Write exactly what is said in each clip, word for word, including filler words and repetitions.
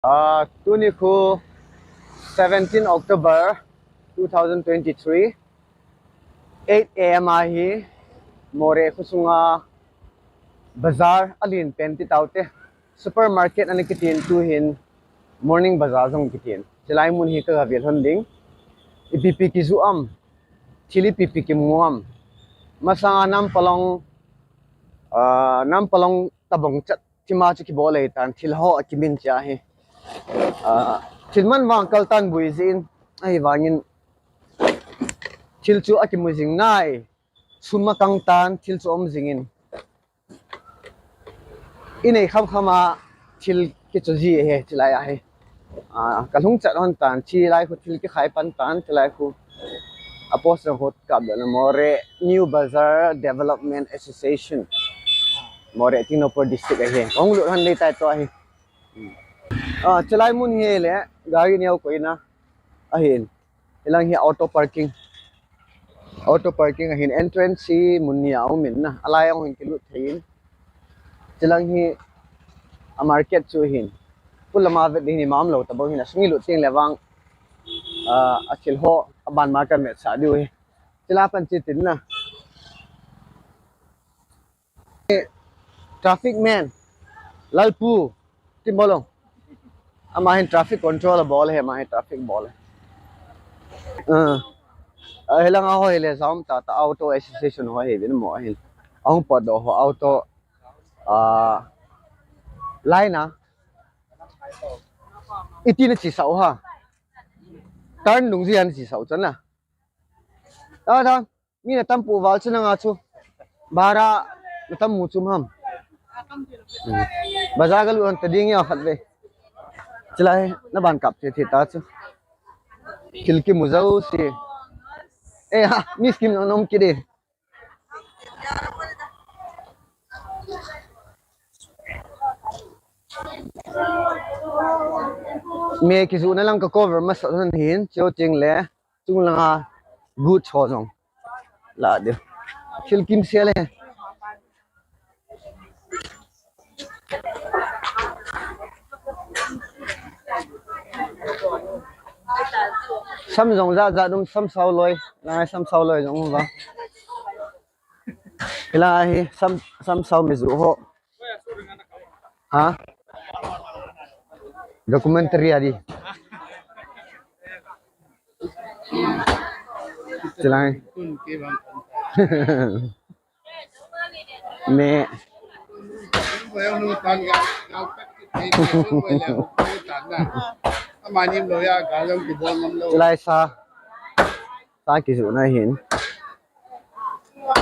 Ah, tuni khu seventeen October two thousand twenty-three, eight A M ahi, Moreh khu sunga bazar alen pen ti taute. Supermarket ana kitin, tuhin morning bazar jong kitin. Chulai mun hi ka gavel hon ding. Ipi pi kiju am, thil ipi pi kimu am. Masanga nam palong, ah, nam palong tabang chat thima chu kibol lei tan, thil ho akimin cha hi. Ah, thil man vang kal tan bui jin, ahivangin thil chu akimu jing nai, sum akang tan, thil chu um jingin. Inei kham kham a thil kichu ji ahi, chulai ahi. Ah, ka lhung chat hon tan, chulai khu thil kikhai pan tan, chulai khu a post jong khu kap le na Moreh New Bazar Development Association. Moreh Tengnoupal District ahi. Ka hung lut hon dei tai to ahi. Ah, chulai mun hi le, gari neo koina ahin. Hilang hi auto parking. Auto parking ahin, entrance hi mun ni a um in na. Alai a hung hin kilut thei in. Chulang hi a market chu hin. Pul lama vet ding ni mam lo tabang hin, a sung i lut teng le vang, ah, a thil ho, a ban ma ka met sa diu hi. Chula pan chi tin na. Traffic man, Lalpu, tin bol o. Ama hin traffic control a bol e, ama hin traffic bol e. Ah, ah, hilang a ho hi le, Zaum Tata Auto Association ho hi, vin mo hin. Ahung pot doh ho auto, ah, line a. Iti na chi sau ha. Turn nung ji an chi sau chan na. Ah, thang. Mi na tam pu val chu nanga chu. Bara na tam mu chu ham. Hmm. Bazar ga lu han ta ding ya khat ve. Chulai na ban kap the the ta chu. Thil kimu jo si. Eh ha, mi skim nong nom ki de. Me kiju na lang ka cover masa han hin, cheu ting le. Chung langa good cho jong la de. Thil kimsel e. Sam jong ja ja dum, sam sao loi. Lai sam sao loi jong va. Hilai hi sam, sam sao mi ju ho. Ha? Documentary a di. Chulai. Me. Chulai sa. Sa kiju na hin.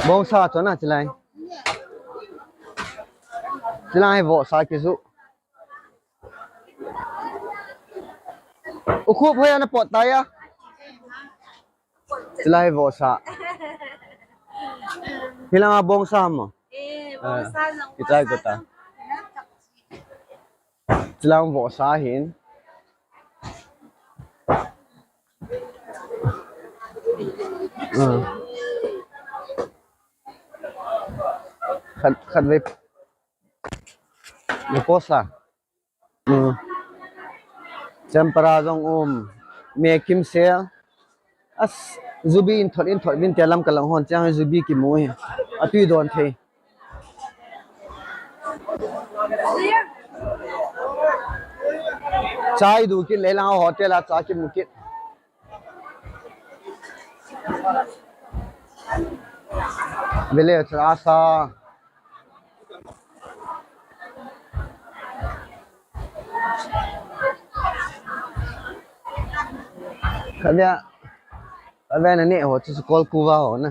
Bong sa chu na chulai. Chulai vo sa kiju. U khup hoi ana pot tai a. Chulai vo sa. Hilanga bong sa mo. Eh, bong sa jong, kichai ko ta. Chulang vo sa hin. Ah. Khat, khat ve. Vo sa. Hmm. Champara jong um. Me kimsel. As, jubi in thot in thot vin te lam ka lang hon chang jubi kimu hi. Atui don thei. Chai du kit le lang hotel a cha kimu kit. Vele cha sa. Kavya, kavya na ne ho chu kol kuva ho na.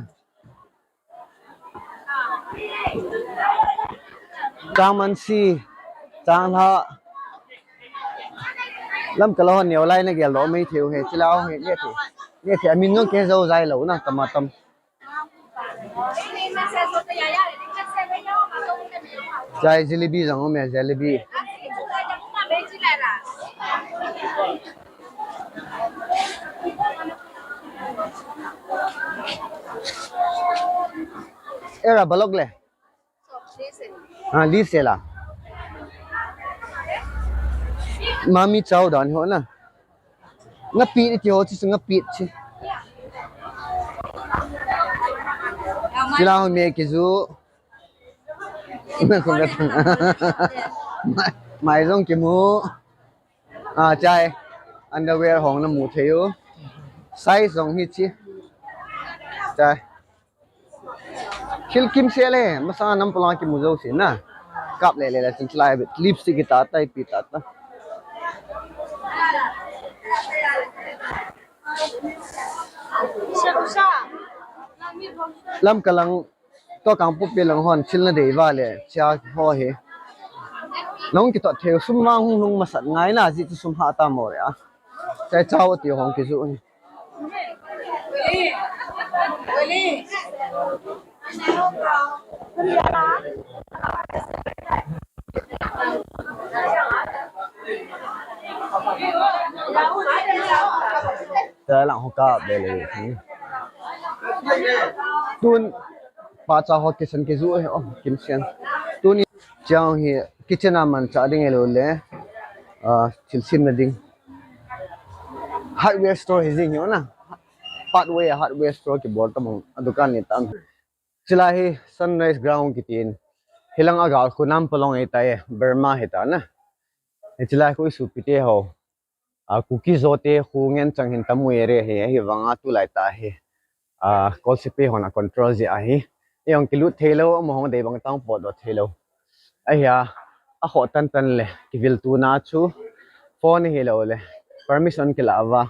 Chang man si, chang ha. Lam ka lo neo lai na gel lo mai theu he, chila he, ne theu. Ne theu, amin nong ke zo zai lo na, tama tam. Chai jalebi jang um e, jalebi. Era balok le. Ah, li se la. Mami chow dan ho na. Nga pi ti ho chi nga pi chi. Chila ho me kizu. Mai, mai jong kimu. Ah, chai. Underwear hong na mu thei u. Size jong hi chi. Chai. Thil kimsel e, masa nam pala kimu jo si na. Kap le le le sin chilai bit. Lipstick kita ta, ipi ta ta. Lamka lang, to Kangpokpi lang hon, thil na dei va le, chia ho hi. Nong kitot thei, sum vang hung hung masat ngai na, ji chu sum ha ta mo ya. Chai chow ti hong kizu hi. Chai lang ho kap le le. Tun pa cha ho kitchen kizu hi, oh, kimsel. Tun chang hi kitchen a manchah ding e lo le. Ah, thil sim na ding. Hardware store hi jing hi na. Parkway hardware store kibol ta bang a dukan ni tan. Chilai hi Sunrise Ground kitin. Hilang a gal khu nam palong ei tai, Burma hi ta na. Hi chilai khu isu pite ho. A Kuki Zo te khu ngen chang hin tamu area hi, hi vanga tulai ta hi. A Kolsipi hon a control ji ahi. Ei hong kilut thei lo, mo hong dei bang tang pot do thei lo. Ahi a, a kho tan tan le, kivil tu na chu. Phone hi lo le. Permission kila va.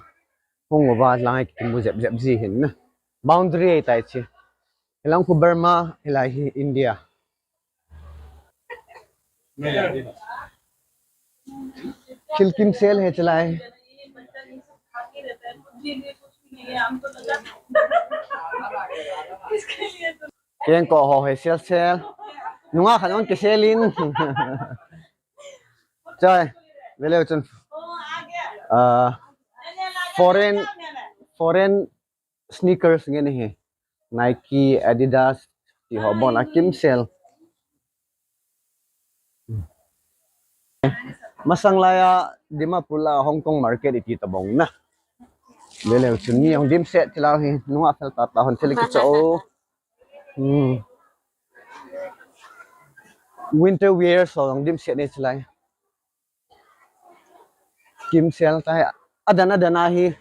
Hung va lang kimu jep jep ji hin na. Boundary ei tai chi. Hilang khu Burma, hilai hi India. Thil kimsel hi chilai. Kengkoh ho hi sel sel. Nunga khat hon kisel in. Chai, vele chun. Ah, foreign, foreign sneakers nge ni hi. Nike, Adidas, ti ho bon a kimsel. Masang lai a Dimapur la Hong Kong market iti ta bong na. Vele chun ni hong dimset ti la hi nunga fel ta ta hon thil kicho. Hmm. Winter wear so hong dimset ni chilai. Kimsel ta hi. Adan adan a hi.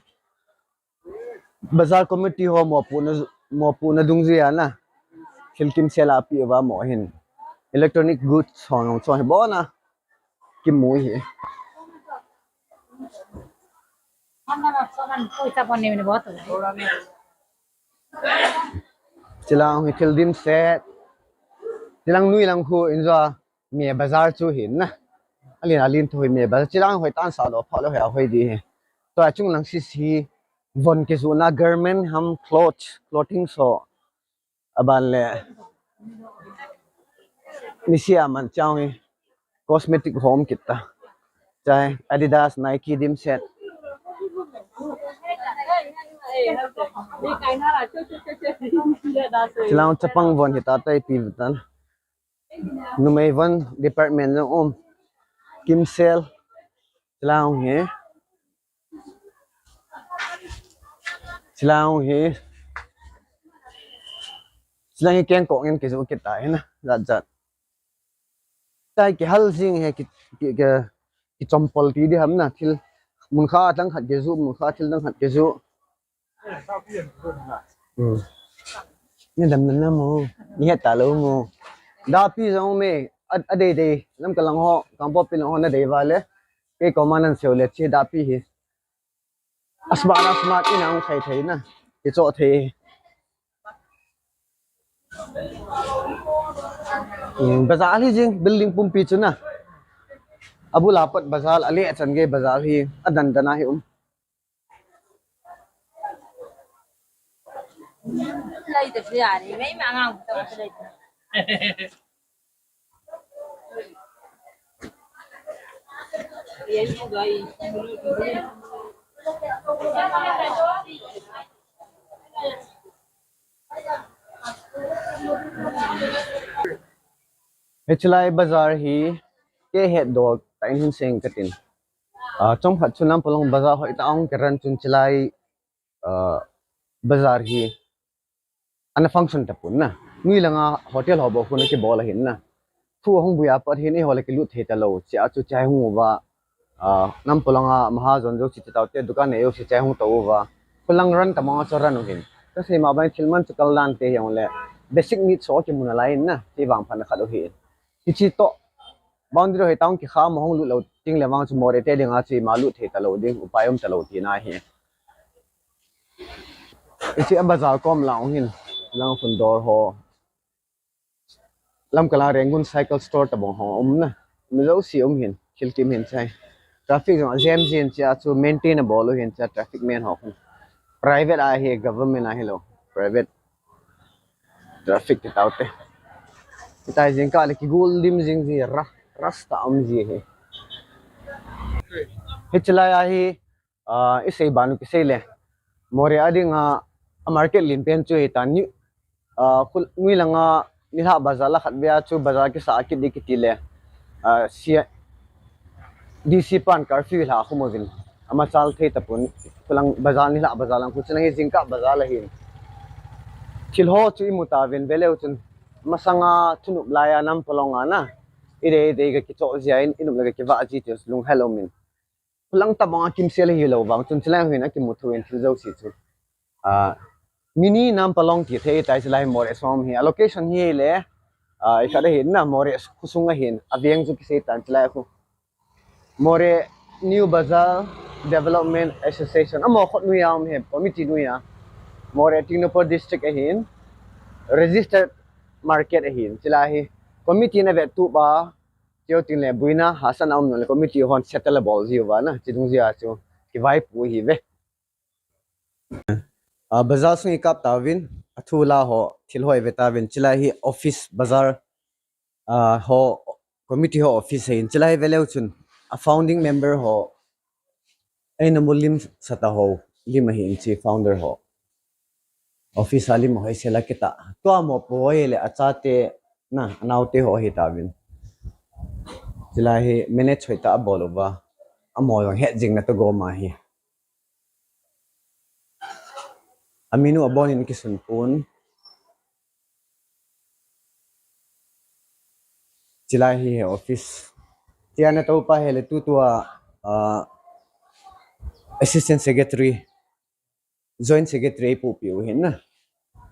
Bazar committee ho mopu na, mopu na dungjuia na. Thil kimsel a pi va mo hin. Electronic goods ho nong cho hi bon a. Kimu hi. Chilang hi thil dimset. Chilang nui lang khu injo. Me bazar chu hin na. Alin alin thu hi me bazar. Chilang hoi tan sa lo pha lo hoi a hoi di hi. Tua chung lang sisi von kizu na garment ham clothes, clothing so. Aban le. Nisi a man chang hi. Cosmetic home kita. Chai Adidas, Nike dimset. Chilang chapang von hi ta tai pi tan. Numei von department jong um. Kimsel. Chilang hi. Chilang hi. Chilang hi kengkoh ngen kizu kita hi na. Jat jat. Tai kihal jing hi ki, ki, ki, kichompol ti di ham na thil. Mun kha dang khat kizu, mun kha thil dang khat kizu. Hmm. Ni dam na na mo. Ni het ta lo mo. Dapi jong me. A, a dei dei. Lamka lang ho. Kangpokpi lang ho na dei va le. Kei koma nan seo le chi dapi hi. A smart, a smart in ang thei thei na. Kicho thei. Hmm, bazar hi jing building pumpi chu na. Abul a pat bazar a le chan gei bazar hi adan dan a hi um. Hichelai bazar hi kei het dol ta in hin seng katin. Ah, chomkhat chu Nampalong bazar hoitah a hung kiran chun chilai, ah, bazar hi ana function tapon na. Nui langa hotel ho bou khu ana kibol ahin na. Thu ahung bui apat hin eiho le kilut thei talou. Chea chu chai hung uva. Ah, Nampalong a mahajon jouse, chitaote dukan nei jouse chai hung tou uva. Khulang ran tamang a chu ran u hin. Kasei ma bang thil man chu kal dan te hijongle basic needs ho kimu nalai in na. Ti vang phatna khat u hi. Hiche toh boundary hoitah a hung kikham a hung lut lou teng le vang chu Moreh te dinga chu ima lut thei talou ding, upai um talou tina ahi. Hiche a bazar kom lang u hin, lang khun dor ho. Lamkal a Rangoon Cycle Store tabang ho um na. Mi jouse um hin, thil kim hin chai. Traffic jong a jam jin chea chu maintain abol u hin chea traffic man ho khun. Private ahi, government ahilou. Private traffic kitaote. Hitia jingkah le kigul lim jing ji ra, rasta um ji hi. Hiche lai ahi, ah, isei banu kisei le. Moreh a dinga, a market len pen chu hitan ni, ah, khul-, nui langa nilhah bazar la khat vei a chu bazar kisa kit di kiti le. Ah, sia, D C pan curfew la khum uvin. Ama chal thei tapon khulang bazar nilhah bazar lang khu chun hi jingkah bazar la hin. Thil ho chu imu tauvin veleu chun masanga thunop laiya Nampalong a na. Idei idei ga kichoh jia in, inop le ga kivah ji ti lunghel um in. Khulang tabang a kimsel hilou vang chun chilai hin akimu thou in thil jouse chu. Ah, mini Nampalong ti thei tai chilai Moreh som hi. A location hi le, ah, ikhat ahin na Moreh khosung ahin. Aveng chu kisei tan chilai khu. Moreh New Bazar Development Association. Amaho khut noiya um hi committee noiya. Moreh Tengnoupal District ahin. Registered market ahin. Chilai hi committee na ve tu ba. Chuteng le buina hahsatna um le committee hon settle abol jiu va na, chidung jia chu kivaipu hi ve. Ah, bazar sung ikap tauvin, athu la ho, thil ho ive tauvin, chilai hi office bazar, ah, ho, committee ho office ahin, chilai veleu chun, a founding member ho, eina mu lim sata ho, lim ahin chi founder ho. Office a lim ho isei la kita. Tua mopo hile achate na, anaote ho ahi tauvin. Chilai hi manage hoitah a abol uva. Amaho jong het jing na to gom ahi. Aminu abon in kisun pon. Chilai hi he office. Tia na topa hile tutua, ah, assistant secretary. Joint Secretary eipuipiu hin na.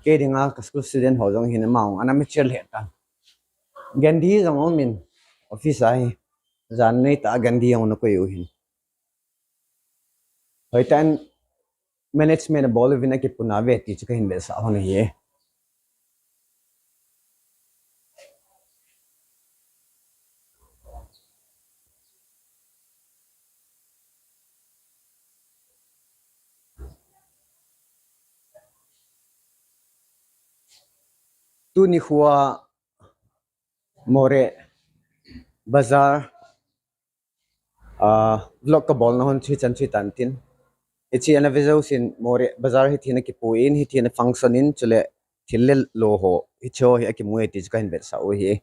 Kei dinga ka school student ho jong hin ama jong ana mature lheh tan. Gandhi jong um in office a hi. Jan neitah a Gandhi jong ana koi u hin. Hoitah in management abol uvin akipuna ve ti chu kahin vetsah hon ahi. Tuni khua Moreh Bazar, ah, vlog kabolna hon chu hichan chu hitan tin. Hiche ana ve jousen Moreh Bazar hitin akipu in, hitin afunction in, chule thil le lo ho, hiche ho hi akimu e ti chu kahin vetsah u ahi.